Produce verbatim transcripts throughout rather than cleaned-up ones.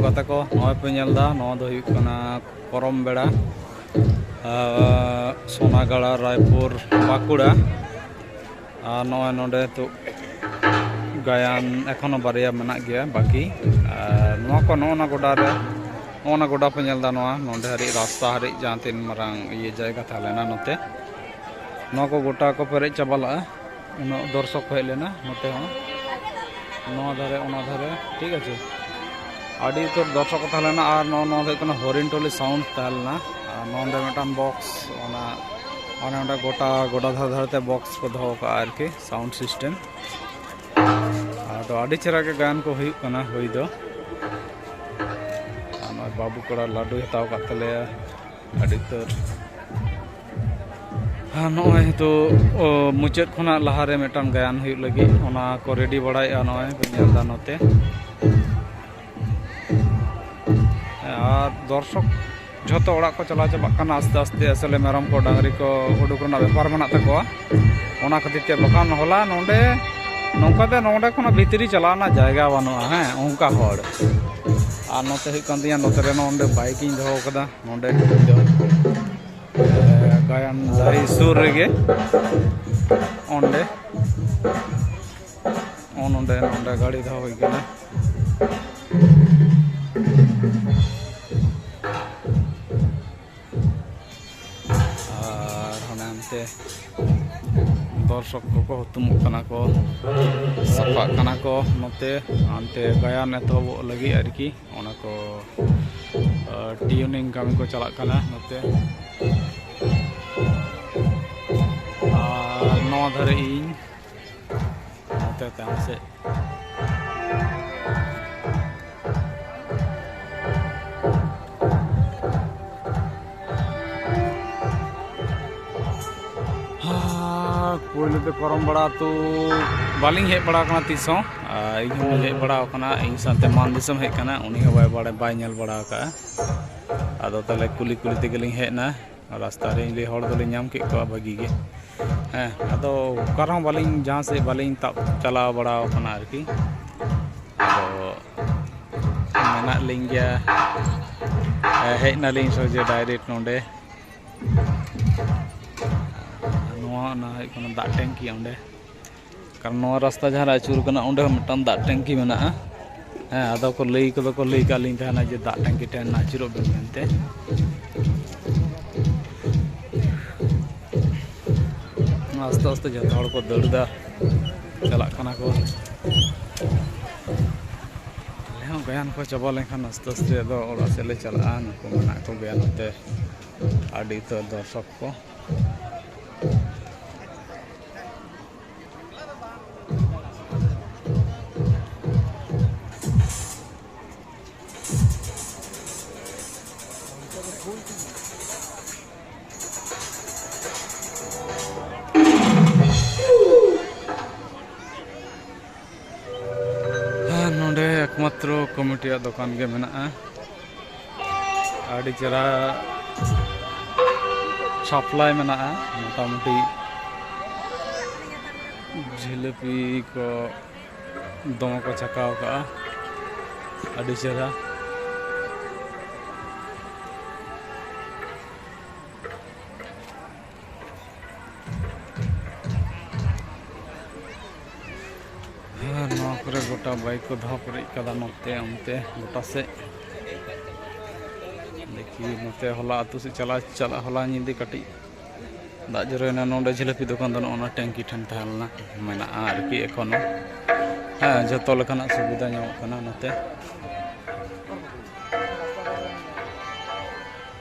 ᱜᱟᱛᱮ ᱠᱚ, ᱱᱚᱜᱼᱚᱭ ᱯᱮ ᱧᱮᱞ ᱮᱫᱟ, ᱱᱚᱣᱟ ᱫᱚ ᱦᱩᱭᱩᱜ ᱠᱟᱱᱟ ᱠᱚᱨᱚᱢ ᱵᱮᱲᱟ, ᱟᱨ ᱥᱳᱱᱟᱜᱟᱲᱟ, ᱨᱟᱭᱯᱩᱨ, ᱵᱟᱸᱠᱩᱲᱟ᱾ ᱟᱨ ᱱᱚᱜᱼᱚᱭ ᱱᱚᱰᱮ ᱱᱤᱛᱚᱜ ᱜᱟᱭᱟᱱ ᱮᱠᱷᱚᱱᱳ ᱵᱟᱨᱭᱟ ᱢᱮᱱᱟᱜ ᱜᱮᱭᱟ ᱵᱟᱹᱠᱤ᱾ ᱟᱨ ᱱᱚᱣᱟ ᱠᱚ, ᱱᱚᱜᱼᱚ ᱱᱟ ᱜᱚᱰᱟ ᱨᱮ, ᱱᱚᱜᱼᱚ ᱱᱟ ᱜᱚᱰᱟ ᱯᱮ ᱧᱮᱞ ᱮᱫᱟ, ᱱᱚᱣᱟ ᱱᱚᱰᱮ ᱦᱟᱹᱨᱤᱡ ᱨᱟᱥᱛᱟ ᱦᱟᱹᱨᱤᱡ ᱡᱟᱦᱟᱸ ᱛᱤᱱ ᱢᱟᱨᱟᱝ ᱤᱭᱟᱹ ᱡᱟᱭᱜᱟ ᱛᱟᱦᱮᱸ ᱞᱮᱱᱟ ᱱᱚᱛᱮ, ᱱᱚᱣᱟ ᱠᱚ ᱜᱚᱴᱟ ᱠᱚ ᱯᱮᱨᱮᱡ ᱪᱟᱵᱟ ᱞᱮᱜᱼᱟ᱾ ᱩᱱᱟᱹᱜ ᱫᱚᱨᱥᱚᱠ ᱠᱚ ᱦᱮᱡ ᱞᱮᱱᱟ ᱱᱚᱛᱮ ᱦᱚᱸ, ᱱᱚᱣᱟ ᱫᱷᱟᱨᱮ ᱚᱱᱟ ᱫᱷᱟᱨᱮ, ᱴᱷᱤᱠ ᱟᱪᱷᱮ᱾ ᱟᱹᱰᱤ ᱩᱛᱟᱹᱨ ᱫᱚᱨᱥᱚᱠ ᱠᱚ ᱛᱟᱦᱮᱸ ᱞᱮᱱᱟ᱾ ᱟᱨ ᱱᱚᱣᱟ, ᱱᱚᱣᱟ ᱫᱚ ᱦᱩᱭᱩᱜ ᱠᱟᱱᱟ ᱦᱚᱨᱤᱱᱴᱚᱞᱤ ᱥᱟᱣᱩᱱᱰ ᱛᱟᱦᱮᱸ ᱞᱮᱱᱟ᱾ ᱟᱨ ᱱᱚᱰᱮ ᱢᱤᱫᱴᱟᱝ ᱵᱚᱠᱥ, ᱚᱱᱟ ᱚᱱᱮ ᱚᱸᱰᱮ ᱜᱚᱴᱟ ᱜᱚᱰᱟ ᱫᱷᱟᱨᱮ ᱫᱷᱟᱨᱮ ᱛᱮ ᱵᱚᱠᱥ ᱠᱚ ᱫᱚᱦᱚ ᱠᱟᱜᱼᱟ ᱟᱨᱠᱤ, ᱥᱟᱣᱩᱱᱰ ᱥᱤᱥᱴᱮᱢ᱾ ᱟᱫᱚ ᱟᱹᱰᱤ ᱪᱮᱦᱨᱟ ᱜᱮ ᱜᱟᱭᱟᱱ ᱠᱚ ᱦᱩᱭᱩᱜ ᱠᱟᱱᱟ ᱦᱩᱭ ᱫᱚ᱾ ᱟᱨ ᱱᱚᱜᱼᱚᱭ ᱵᱟᱹᱵᱩ ᱠᱚᱲᱟ ᱞᱟᱹᱰᱩᱭ ᱦᱟᱛᱟᱣ ᱠᱟᱫ ᱛᱟᱞᱮᱭᱟ ᱟᱹᱰᱤ ᱩᱛᱟᱹᱨ᱾ ᱟᱨ ᱱᱚᱜᱼᱚᱭ ᱱᱤᱛᱚᱜ, ᱚ, ᱢᱩᱪᱟᱹᱫ ᱠᱷᱚᱱᱟᱜ ᱞᱟᱦᱟᱨᱮ ᱢᱤᱫᱴᱟᱝ ᱜᱟᱭᱟᱱ ᱦᱩᱭᱩᱜ ᱞᱟᱹᱜᱤᱫ, ᱚᱱᱟ ᱠᱚ ᱨᱮᱰᱤ ᱵᱟᱲᱟᱭᱮᱫᱼᱟ᱾ ᱱᱚᱜᱼᱚᱭ ᱯᱮ ᱧᱮᱞ ᱮᱫᱟ ᱱᱚᱛᱮ᱾ ᱟᱨ ᱫᱚᱨᱥᱚᱠ ᱡᱷᱚᱛᱚ ᱚᱲᱟᱜ ᱠᱚ ᱪᱟᱞᱟᱣ ᱪᱟᱵᱟᱜ ᱠᱟᱱᱟ ᱟᱥᱛᱮ ᱟᱥᱛᱮ᱾ ᱟᱥᱚᱞᱮ ᱢᱮᱨᱚᱢ ᱠᱚ ᱰᱟᱝᱨᱤ ᱠᱚ ᱩᱰᱩᱠ ᱨᱮᱱᱟᱜ ᱵᱮᱯᱟᱨ ᱢᱮᱱᱟᱜ ᱛᱟᱠᱚᱣᱟ, ᱚᱱᱟ ᱠᱷᱟᱹᱛᱤᱨ ᱛᱮ᱾ ᱵᱟᱠᱷᱟᱱ ᱦᱚᱞᱟ ᱱᱚᱰᱮ ᱱᱚᱝᱠᱟ ᱛᱮ ᱱᱚᱰᱮ ᱠᱷᱚᱱᱟᱜ ᱵᱷᱤᱛᱨᱤ ᱪᱟᱞᱟᱣ ᱨᱮᱱᱟᱜ ᱡᱟᱭᱜᱟ ᱵᱟᱹᱱᱩᱜᱼᱟ, ᱦᱮᱸ, ᱚᱱᱠᱟ ᱦᱚᱲ᱾ ᱟᱨ ᱱᱚᱛᱮ ᱦᱩᱭᱩᱜ ᱠᱟᱱ ᱛᱤᱧᱟᱹ, ᱱᱚᱛᱮ ᱨᱮ ᱱᱚᱰᱮ ᱵᱟᱭᱤᱠ ᱤᱧ ᱫᱚᱦᱚ ᱠᱟᱫᱟ, ᱱᱚᱰᱮ ᱤᱧ ᱫᱚ, ᱮ, ᱜᱟᱭᱟᱱ ᱰᱟᱹᱦᱤ ᱥᱩᱨ ᱨᱮᱜᱮ ᱚᱸᱰᱮ, ᱱᱚᱜᱼᱚ ᱱᱚᱰᱮ, ᱱᱚᱰᱮ ᱜᱟᱹᱰᱤ ᱫᱚᱦᱚ ᱦᱩᱭ ᱠᱟᱱᱟ᱾ ᱟᱨ ᱦᱟᱱᱮ ᱦᱟᱱᱛᱮ ᱫᱚᱨᱥᱚᱠ ᱠᱚᱠᱚ ᱦᱩᱛᱩᱢᱚᱜ ᱠᱟᱱᱟ ᱠᱚ, ᱥᱟᱯᱷᱟᱜ ᱠᱟᱱᱟ ᱠᱚ ᱱᱚᱛᱮ, ᱦᱟᱱᱛᱮ ᱜᱟᱭᱟᱱ ᱮᱛᱚᱦᱚᱵᱚᱜ ᱞᱟᱹᱜᱤᱫ ᱟᱨᱠᱤ, ᱚᱱᱟ ᱠᱚ, ᱟᱨ ᱴᱤᱭᱩᱱᱤᱝ ᱠᱟᱹᱢᱤ ᱠᱚ ᱪᱟᱞᱟᱜ ᱠᱟᱱᱟ ᱱᱚᱛᱮ᱾ ᱟᱨ ᱱᱚᱣᱟ ᱫᱷᱟᱨᱮ ᱤᱧ ᱱᱚᱛᱮ ᱛᱟᱭᱚᱢ ᱥᱮᱫ᱾ ᱦᱟ, ᱯᱳᱭᱞᱳ ᱛᱮ ᱠᱚᱨᱚᱢ ᱵᱟᱲᱟ ᱟᱹᱛᱩ ᱵᱟᱹᱞᱤᱧ ᱦᱮᱡ ᱵᱟᱲᱟ ᱟᱠᱟᱱᱟ ᱛᱤᱥ ᱦᱚᱸ᱾ ᱟᱨ ᱤᱧ ᱦᱚᱸᱧ ᱦᱮᱡ ᱵᱟᱲᱟ ᱟᱠᱟᱱᱟ, ᱤᱧ ᱥᱟᱶᱛᱮ ᱢᱟᱱ ᱫᱤᱥᱚᱢ ᱦᱮᱡ ᱟᱠᱟᱱᱟ, ᱩᱱᱤ ᱦᱚᱸ ᱵᱟᱭ ᱵᱟᱲᱟᱭ, ᱵᱟᱭ ᱧᱮᱞ ᱵᱟᱲᱟ ᱟᱠᱟᱫᱼᱟ᱾ ᱟᱫᱚ ᱛᱟᱦᱚᱞᱮ ᱠᱩᱞᱤ ᱠᱩᱞᱤ ᱛᱮᱜᱮᱞᱤᱧ ᱦᱮᱡ ᱮᱱᱟ᱾ ᱨᱟᱥᱛᱟ ᱨᱮ ᱤᱧ ᱞᱟᱹᱭ ᱦᱚᱲ ᱫᱚᱞᱤᱧ ᱧᱟᱢ ᱠᱮᱫ ᱠᱚᱣᱟ ᱵᱷᱟᱹᱜᱤ ᱜᱮ᱾ ᱦᱮᱸ, ᱟᱫᱚ ᱚᱠᱟ ᱨᱮᱦᱚᱸ ᱵᱟᱹᱞᱤᱧ, ᱡᱟᱦᱟᱸ ᱥᱮᱫ ᱵᱟᱹᱞᱤᱧ ᱛᱟᱵ ᱪᱟᱞᱟᱣ ᱵᱟᱲᱟ ᱟᱠᱟᱱᱟ ᱟᱨᱠᱤ᱾ ᱟᱫᱚ ᱢᱮᱱᱟᱜ ᱞᱤᱧ ᱜᱮᱭᱟ᱾ ᱦᱮᱡ ᱱᱟᱞᱤᱧ ᱥᱚᱡᱷᱮ direct ᱱᱚᱰᱮ᱾ ᱱᱚᱣᱟ ᱚᱱᱟ ᱦᱩᱭᱩᱜ ᱠᱟᱱᱟ ᱫᱟᱜ ᱴᱮᱝᱠᱤ ᱚᱸᱰᱮ, ᱠᱟᱨᱚᱱ ᱱᱚᱣᱟ ᱨᱟᱥᱛᱟ ᱡᱟᱦᱟᱸ ᱨᱮ ᱟᱹᱪᱩᱨ ᱠᱟᱱᱟ ᱚᱸᱰᱮ ᱦᱚᱸ ᱢᱤᱫᱴᱟᱝ ᱫᱟᱜ ᱴᱮᱝᱠᱤ ᱢᱮᱱᱟᱜᱼᱟ᱾ ᱦᱮᱸ, ᱟᱫᱚ ᱠᱚ ᱞᱟᱹᱭ ᱠᱚᱫᱚ ᱠᱚ ᱞᱟᱹᱭ ᱠᱟᱜ ᱞᱤᱧ ᱛᱟᱦᱮᱱᱟ ᱡᱮ ᱫᱟᱜ ᱴᱮᱝᱠᱤ ᱴᱷᱮᱱ ᱟᱹᱪᱩᱨᱚᱜ ᱵᱮᱱ ᱢᱮᱱᱛᱮ᱾ ᱟᱥᱛᱮ ᱟᱥᱛᱮ ᱡᱚᱛᱚ ᱦᱚᱲ ᱠᱚ ᱫᱟᱹᱲ ᱮᱫᱟ, ᱪᱟᱞᱟᱜ ᱠᱟᱱᱟ ᱠᱚ᱾ ᱟᱞᱮ ᱦᱚᱸ ᱜᱟᱭᱟᱱ ᱠᱚ ᱪᱟᱵᱟ ᱞᱮᱱᱠᱷᱟᱱ ᱟᱥᱛᱮ ᱟᱥᱛᱮ ᱟᱫᱚ ᱚᱲᱟᱜ ᱥᱮᱫ ᱞᱮ ᱪᱟᱞᱟᱜᱼᱟ᱾ ᱱᱩᱠᱩ ᱢᱮᱱᱟᱜ ᱠᱚᱜᱮᱭᱟ ᱱᱚᱛᱮ ᱟᱹᱰᱤ ᱩᱛᱟᱹᱨ ᱫᱚᱨᱥᱚᱠ ᱠᱚ᱾ ᱟᱨ ᱱᱚᱰᱮ ᱮᱠᱢᱟᱛᱨᱚ ᱠᱚᱢᱤᱴᱤᱭᱟᱜ ᱫᱚᱠᱟᱱ ᱜᱮ ᱢᱮᱱᱟᱜᱼᱟ᱾ ᱟᱹᱰᱤ ᱪᱮᱦᱨᱟ ᱥᱟᱯᱞᱟᱭ ᱢᱮᱱᱟᱜᱼᱟ, ᱢᱚᱴᱟᱢᱩᱴᱤ ᱡᱷᱤᱞᱟᱹᱯᱤ ᱠᱚ ᱫᱚᱢᱮ ᱠᱚ ᱪᱷᱟᱠᱟᱣ ᱠᱟᱜᱼᱟ, ᱟᱹᱰᱤ ᱪᱮᱦᱨᱟ᱾ ᱟᱨ ᱱᱚᱣᱟ ᱠᱚᱨᱮ ᱜᱚᱴᱟ ᱵᱟᱭᱤᱠ ᱠᱚ ᱫᱚᱦᱚ ᱯᱮᱨᱮᱡ ᱠᱟᱫᱟ, ᱱᱚᱛᱮ ᱚᱱᱛᱮ ᱜᱚᱴᱟ ᱥᱮᱫ᱾ ᱫᱮᱠᱷᱤ, ᱱᱚᱛᱮ ᱦᱚᱞᱟ ᱟᱹᱛᱩ ᱥᱮᱫ ᱪᱟᱞᱟᱜ ᱪᱟᱞᱟᱜ ᱦᱚᱞᱟ ᱧᱤᱫᱟᱹ ᱠᱟᱹᱴᱤᱡ ᱫᱟᱜ ᱡᱚᱨᱚᱭᱮᱱᱟ᱾ ᱱᱚᱰᱮ ᱡᱷᱤᱞᱟᱹᱯᱤ ᱫᱚᱠᱟᱱ ᱫᱚ ᱱᱚᱜᱼᱚ ᱱᱟ ᱴᱮᱝᱠᱤ ᱴᱷᱮᱱ ᱛᱟᱦᱮᱸ ᱞᱮᱱᱟ, ᱢᱮᱱᱟᱜᱼᱟ ᱟᱨᱠᱤ ᱮᱠᱷᱚᱱᱳ᱾ ᱦᱮᱸ, ᱡᱚᱛᱚ ᱞᱮᱠᱟᱱᱟᱜ ᱥᱩᱵᱤᱫᱷᱟ ᱧᱟᱢᱚᱜ ᱠᱟᱱᱟ ᱱᱚᱛᱮ᱾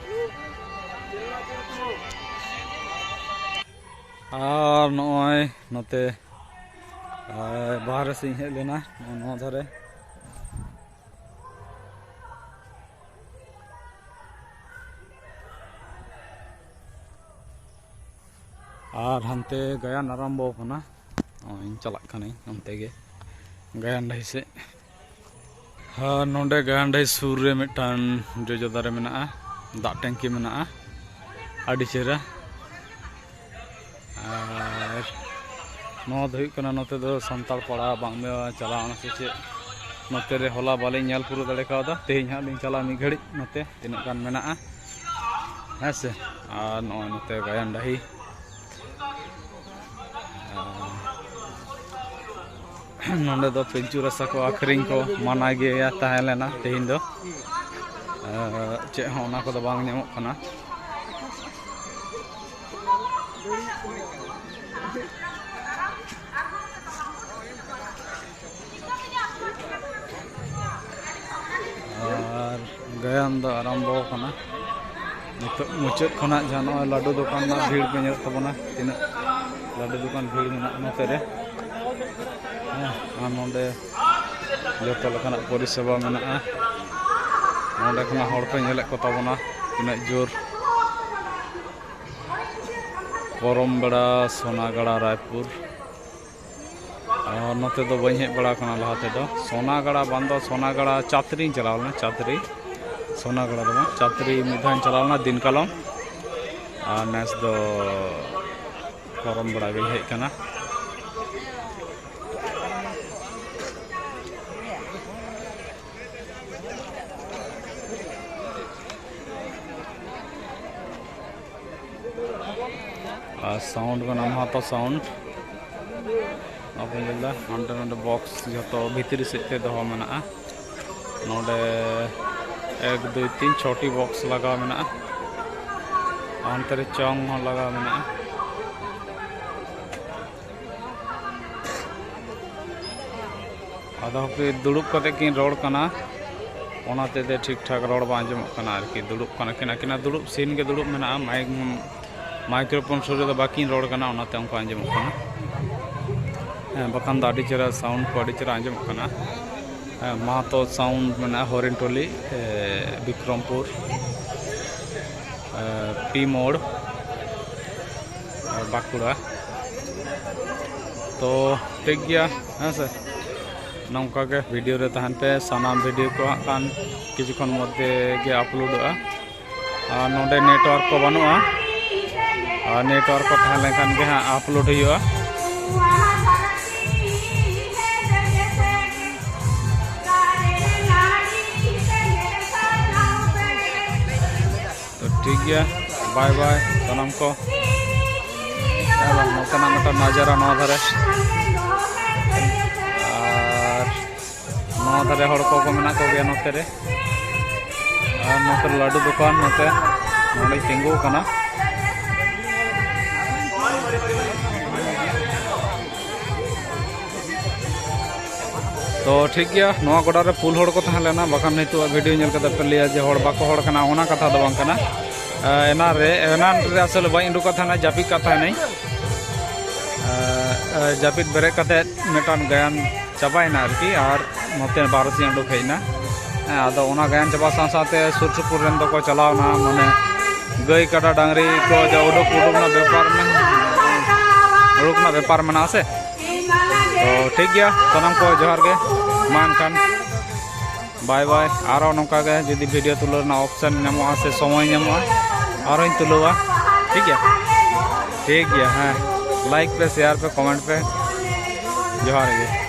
ᱟᱨ ᱱᱚᱜᱼᱚᱭ ᱱᱚᱛᱮ, ᱟᱨ ᱵᱟᱦᱨᱮ ᱥᱮᱫ ᱤᱧ ᱦᱮᱡ ᱞᱮᱱᱟ, ᱱᱚᱜᱼᱚ ᱱᱚᱣᱟ ᱫᱷᱟᱨᱮ᱾ ᱟᱨ ᱦᱟᱱᱛᱮ ᱜᱟᱭᱟᱱ ᱟᱨᱟᱢᱵᱚ ᱠᱟᱱᱟ᱾ ᱱᱚᱜᱼᱚᱭ ᱤᱧ ᱪᱟᱞᱟᱜ ᱠᱟᱹᱱᱟᱹᱧ ᱚᱱᱛᱮ ᱜᱮ, ᱜᱟᱭᱟᱱ ᱰᱟᱹᱦᱤ ᱥᱮᱫ᱾ ᱟᱨ ᱱᱚᱰᱮ ᱜᱟᱭᱟᱱ ᱰᱟᱹᱦᱤ ᱥᱩᱨ ᱨᱮ ᱢᱤᱫᱴᱟᱝ ᱡᱚᱡᱚ ᱫᱟᱨᱮ ᱢᱮᱱᱟᱜᱼᱟ, ᱫᱟᱜ ᱴᱮᱝᱠᱤ ᱢᱮᱱᱟᱜᱼᱟ, ᱟᱹᱰᱤ ᱪᱮᱦᱨᱟ᱾ ᱟᱨ ᱱᱚᱣᱟ ᱫᱚ ᱦᱩᱭᱩᱜ ᱠᱟᱱᱟ ᱱᱚᱛᱮ ᱫᱚ ᱥᱟᱱᱛᱟᱲ ᱯᱟᱲᱟ, ᱵᱟᱝ ᱫᱚ ᱪᱟᱞᱟᱣ ᱚᱱᱟ ᱥᱮ ᱪᱮᱫ, ᱱᱚᱛᱮ ᱨᱮ ᱦᱚᱞᱟ ᱵᱟᱞᱤᱧ ᱧᱮᱞ ᱯᱩᱨᱟᱹᱣ ᱫᱟᱲᱮ ᱠᱟᱣᱫᱟ, ᱛᱮᱦᱮᱧ ᱦᱟᱸᱜ ᱞᱤᱧ ᱪᱟᱞᱟᱜᱼᱟ ᱢᱤᱫ ᱜᱷᱟᱹᱲᱤᱡ ᱱᱚᱛᱮ ᱛᱤᱱᱟᱹᱜ ᱜᱟᱱ ᱢᱮᱱᱟᱜᱼᱟ, ᱦᱮᱸ ᱥᱮ᱾ ᱟᱨ ᱱᱚᱜᱼᱚᱭ ᱱᱚᱛᱮ ᱜᱟᱭᱟᱱ ᱰᱟᱹᱦᱤ, ᱟᱨ ᱱᱚᱸᱰᱮ ᱫᱚ ᱯᱤᱞᱪᱩ ᱨᱟᱥᱟ ᱠᱚ ᱟᱹᱠᱷᱨᱤᱧ ᱠᱚ ᱢᱟᱱᱟ ᱜᱮᱭᱟ ᱛᱟᱦᱮᱸ ᱞᱮᱱᱟ, ᱛᱮᱦᱮᱧ ᱫᱚ ᱟᱨ ᱪᱮᱫ ᱦᱚᱸ ᱚᱱᱟ ᱠᱚᱫᱚ ᱵᱟᱝ ᱧᱟᱢᱚᱜ ᱠᱟᱱᱟ᱾ ᱟᱨ ᱜᱟᱭᱟᱱ ᱫᱚ ᱟᱨᱟᱢᱵᱚ ᱟᱠᱟᱱᱟ᱾ ᱱᱤᱛᱚᱜ ᱢᱩᱪᱟᱹᱫ ᱠᱷᱚᱱᱟᱜ ᱡᱟᱦᱟᱸ ᱱᱚᱜᱼᱚᱭ ᱞᱟᱹᱰᱩ ᱫᱚᱠᱟᱱ ᱨᱮᱱᱟᱜ ᱵᱷᱤᱲ ᱯᱮ ᱧᱮᱞᱮᱫ ᱛᱟᱵᱚᱱᱟ, ᱛᱤᱱᱟᱹᱜ ᱞᱟᱹᱰᱩ ᱫᱚᱠᱟᱱ ᱵᱷᱤᱲ ᱢᱮᱱᱟᱜᱼᱟ ᱱᱚᱛᱮ ᱨᱮ᱾ ᱦᱮᱸ, ᱟᱨ ᱱᱚᱰᱮ ᱡᱚᱛᱚ ᱞᱮᱠᱟᱱᱟᱜ ᱯᱚᱨᱤᱥᱮᱵᱟ ᱢᱮᱱᱟᱜᱼᱟ᱾ ᱱᱚᱰᱮ ᱠᱷᱚᱱᱟᱜ ᱦᱚᱲ ᱯᱮ ᱧᱮᱞᱮᱫ ᱠᱚ ᱛᱟᱵᱚᱱᱟ, ᱛᱤᱱᱟᱹᱜ ᱡᱳᱨ᱾ ᱠᱚᱨᱚᱢ ᱵᱮᱲᱟ, ᱥᱚᱱᱟᱜᱟᱲᱟ, ᱨᱟᱭᱯᱩᱨ᱾ ᱟᱨ ᱱᱚᱛᱮ ᱫᱚ ᱵᱟᱹᱧ ᱦᱮᱡ ᱵᱟᱲᱟ ᱟᱠᱟᱱᱟ ᱞᱟᱦᱟ ᱛᱮᱫᱚ᱾ ᱥᱚᱱᱟᱜᱟᱲᱟ ᱵᱟᱝ ᱫᱚ ᱥᱚᱱᱟᱜᱟᱲᱟ ᱪᱟᱛᱨᱤᱧ ᱪᱟᱞᱟᱣ ᱞᱮᱱᱟ, ᱪᱟᱛᱨᱤ, ᱥᱚᱱᱟᱜᱟᱲᱟ ᱫᱚ ᱵᱟᱝ, ᱪᱟᱛᱨᱤ ᱢᱤᱫ ᱫᱷᱟᱣ ᱤᱧ ᱪᱟᱞᱟᱣ ᱞᱮᱱᱟ ᱫᱤᱱ ᱠᱟᱞᱚᱢ᱾ ᱟᱨ ᱱᱮᱥ ᱫᱚ ᱠᱚᱨᱚᱢ ᱵᱮᱲᱟ ᱜᱤᱧ ᱦᱮᱡ ᱟᱠᱟᱱᱟ᱾ ᱟᱨ ᱥᱟᱣᱩᱱᱰ ᱠᱟᱱᱟ ᱢᱟᱦᱟᱛᱚ ᱥᱟᱣᱩᱱᱰ᱾ ᱟᱵᱚ ᱧᱮᱞ ᱮᱫᱟ ᱦᱟᱸᱰᱮ ᱱᱚᱰᱮ ᱵᱚᱠᱥ ᱡᱷᱚᱛᱚ ᱵᱷᱤᱛᱨᱤ ᱥᱮᱫ ᱛᱮ ᱫᱚᱦᱚ ᱢᱮᱱᱟᱜᱼᱟ᱾ ᱱᱚᱰᱮ ᱮᱠ, ᱫᱩᱭ, ᱛᱤᱱ, ᱪᱷᱚᱴᱤ ᱵᱚᱠᱥ ᱞᱟᱜᱟᱣ ᱢᱮᱱᱟᱜᱼᱟ᱾ ᱚᱱᱛᱮ ᱨᱮ ᱪᱚᱝ ᱦᱚᱸ ᱞᱟᱜᱟᱣ ᱢᱮᱱᱟᱜᱼᱟ᱾ ᱟᱫᱚ ᱦᱟᱯᱮ, ᱫᱩᱲᱩᱵ ᱠᱟᱛᱮ ᱠᱤᱱ ᱨᱚᱲ ᱠᱟᱱᱟ, ᱚᱱᱟ ᱛᱮᱫᱚ ᱴᱷᱤᱠ ᱴᱷᱟᱠ ᱨᱚᱲ ᱵᱟᱝ ᱟᱸᱡᱚᱢᱚᱜ ᱠᱟᱱᱟ ᱟᱨᱠᱤ᱾ ᱫᱩᱲᱩᱵ ᱠᱟᱱᱟ ᱠᱤᱱ, ᱟᱹᱠᱤᱱᱟᱜ ᱫᱩᱲᱩᱵ ᱥᱤᱱ ᱜᱮ ᱫᱩᱲᱩᱵ ᱢᱮᱱᱟᱜᱼᱟ᱾ ᱢᱟᱭᱤᱠ, ᱢᱟᱭᱠᱨᱳᱯᱷᱳᱱ ᱥᱩᱨ ᱨᱮᱫᱚ ᱵᱟᱹᱠᱤᱱ ᱨᱚᱲ ᱠᱟᱱᱟ, ᱚᱱᱟᱛᱮ ᱚᱱᱠᱟ ᱟᱸᱡᱚᱢᱚᱜ ᱠᱟᱱᱟ᱾ ᱦᱮᱸ, ᱵᱟᱠᱷᱟᱱ ᱫᱚ ᱟᱹᱰᱤ ᱪᱮᱦᱨᱟ ᱥᱟᱣᱩᱱᱰ ᱠᱚ ᱟᱹᱰᱤ ᱪᱮᱦᱨᱟ ᱟᱸᱡᱚᱢᱚᱜ ᱠᱟᱱᱟ᱾ ᱦᱮᱸ, ᱢᱟᱦᱟᱛᱚ ᱥᱟᱣᱩᱱᱰ ᱢᱮᱱᱟᱜᱼᱟ ᱦᱚᱨᱤᱱᱴᱚᱞᱤ, ᱮ, ᱵᱤᱠᱨᱚᱢᱯᱩᱨ, ᱮ, ᱯᱤ ᱢᱳᱲ, ᱮ, ᱵᱟᱸᱠᱩᱲᱟ᱾ ᱛᱚ ᱴᱷᱤᱠ ᱜᱮᱭᱟ, ᱦᱮᱸ ᱥᱮ, ᱱᱚᱝᱠᱟ ᱜᱮ ᱵᱷᱤᱰᱤᱭᱳ ᱨᱮ ᱛᱟᱦᱮᱱ ᱯᱮ᱾ ᱥᱟᱱᱟᱢ ᱵᱷᱤᱰᱤᱭᱳ ᱠᱚ ᱦᱟᱸᱜ ᱠᱷᱟᱱ ᱠᱤᱪᱷᱩ ᱠᱷᱚᱱ ᱢᱚᱫᱽᱫᱷᱮ ᱜᱮ ᱟᱯᱞᱳᱰᱚᱜᱼᱟ᱾ ᱟᱨ ᱱᱚᱰᱮ ᱱᱮᱴᱣᱟᱨᱠ ᱠᱚ ᱵᱟᱹᱱᱩᱜᱼᱟ, ᱟᱨ ᱱᱮᱴᱣᱟᱨᱠ ᱠᱚ ᱛᱟᱦᱮᱸ ᱞᱮᱱᱠᱷᱟᱱ ᱜᱮ ᱦᱟᱸᱜ ᱟᱯᱞᱳᱰ ᱦᱩᱭᱩᱜᱼᱟ᱾ ᱴᱷᱤᱠ ᱜᱮᱭᱟ, ᱵᱟᱭ ᱵᱟᱭ ᱥᱟᱱᱟᱢ ᱠᱚ᱾ ᱟᱨ ᱱᱚᱛᱮᱱᱟᱜ ᱢᱤᱫᱴᱟᱝ ᱱᱟᱡᱟᱨᱟ ᱱᱚᱣᱟ ᱫᱷᱟᱨᱮ, ᱟᱨ ᱱᱚᱣᱟ ᱫᱷᱟᱨᱮ ᱦᱚᱲ ᱠᱚᱠᱚ ᱢᱮᱱᱟᱜ ᱠᱚᱜᱮᱭᱟ ᱱᱚᱛᱮ ᱨᱮ᱾ ᱟᱨ ᱱᱚᱛᱮ ᱞᱟᱹᱰᱩ ᱫᱚᱠᱟᱱ ᱱᱚᱛᱮ ᱱᱚᱰᱮ ᱛᱤᱸᱜᱩ ᱟᱠᱟᱱᱟ᱾ ᱛᱚ ᱴᱷᱤᱠ ᱜᱮᱭᱟ, ᱱᱚᱣᱟ ᱜᱚᱰᱟ ᱨᱮ ᱯᱩᱞ ᱦᱚᱲ ᱠᱚ ᱛᱟᱦᱮᱸ ᱞᱮᱱᱟ, ᱵᱟᱠᱷᱟᱱ ᱱᱤᱛᱚᱜ ᱵᱷᱤᱰᱤᱭᱳ ᱧᱮᱞ ᱠᱟᱛᱮ ᱯᱮ ᱞᱟᱹᱭᱟ ᱡᱮ ᱦᱚᱲ ᱵᱟᱠᱚ ᱦᱚᱲ ᱠᱟᱱᱟ, ᱚᱱᱟ ᱠᱟᱛᱷᱟ ᱫᱚ ᱵᱟᱝ ᱠᱟᱱᱟ᱾ ᱮᱱᱟᱱ ᱨᱮ ᱮᱱᱟᱱ ᱨᱮ ᱟᱥᱚᱞᱮ ᱵᱟᱹᱧ ᱩᱰᱩᱠ ᱠᱟᱫ ᱛᱟᱦᱮᱱᱟ, ᱡᱟᱹᱯᱤᱫ ᱠᱟᱫ ᱛᱟᱦᱮᱱᱟᱹᱧ᱾ ᱡᱟᱹᱯᱤᱫ ᱵᱮᱨᱮᱫ ᱠᱟᱛᱮ ᱢᱤᱫᱴᱟᱝ ᱜᱟᱭᱟᱱ ᱪᱟᱵᱟᱭᱮᱱᱟ ᱟᱨᱠᱤ, ᱟᱨ ᱱᱚᱛᱮ ᱵᱟᱨᱚ ᱥᱮᱫ ᱩᱰᱩᱠ ᱦᱮᱡ ᱮᱱᱟ᱾ ᱦᱮᱸ, ᱟᱫᱚ ᱚᱱᱟ ᱜᱟᱭᱟᱱ ᱪᱟᱵᱟ ᱥᱟᱶ ᱥᱟᱶᱛᱮ ᱥᱩᱨ ᱥᱩᱯᱩᱨ ᱨᱮᱱ ᱫᱚᱠᱚ ᱪᱟᱞᱟᱣ ᱮᱱᱟ, ᱢᱟᱱᱮ ᱜᱟᱹᱭ ᱠᱟᱰᱟ ᱰᱟᱝᱨᱤ ᱠᱚ ᱡᱟ ᱩᱰᱩᱠ ᱩᱰᱩᱠ ᱨᱮᱱᱟᱜ ᱵᱮᱯᱟᱨ ᱢᱮᱱᱟᱜᱼᱟ, ᱩᱰᱩᱠ ᱨᱮᱱᱟᱜ ᱵᱮᱯᱟᱨ ᱢᱮᱱᱟᱜᱼᱟ ᱥᱮ᱾ ᱛᱚ ᱴᱷᱤᱠ ᱜᱮᱭᱟ, ᱥᱟᱱᱟᱢ ᱠᱚ ᱡᱚᱦᱟᱨ ᱜᱮ᱾ ᱢᱟ ᱮᱱᱠᱷᱟᱱ ᱵᱟᱭ ᱵᱟᱭ᱾ ᱟᱨᱚ ᱱᱚᱝᱠᱟ ᱜᱮ ᱡᱩᱫᱤ ᱵᱷᱤᱰᱤᱭᱳ ᱛᱩᱞᱟᱹᱣ ᱨᱮᱱᱟᱜ ᱚᱯᱥᱮᱱ ᱧᱟᱢᱚᱜᱼᱟ ᱥᱮ ᱥᱚᱢᱚᱭ ᱧᱟᱢᱚᱜᱼᱟ, ᱟᱨᱚᱧ ᱛᱩᱞᱟᱹᱣᱟ᱾ ᱴᱷᱤᱠ ᱜᱮᱭᱟ, ᱴᱷᱤᱠ ᱜᱮᱭᱟ᱾ ᱦᱮᱸ, ᱞᱟᱭᱤᱠ ᱯᱮ, ᱥᱮᱭᱟᱨ ᱯᱮ, ᱠᱚᱢᱮᱱᱴ ᱯᱮ᱾ ᱡᱚᱦᱟᱨ ᱜᱮ᱾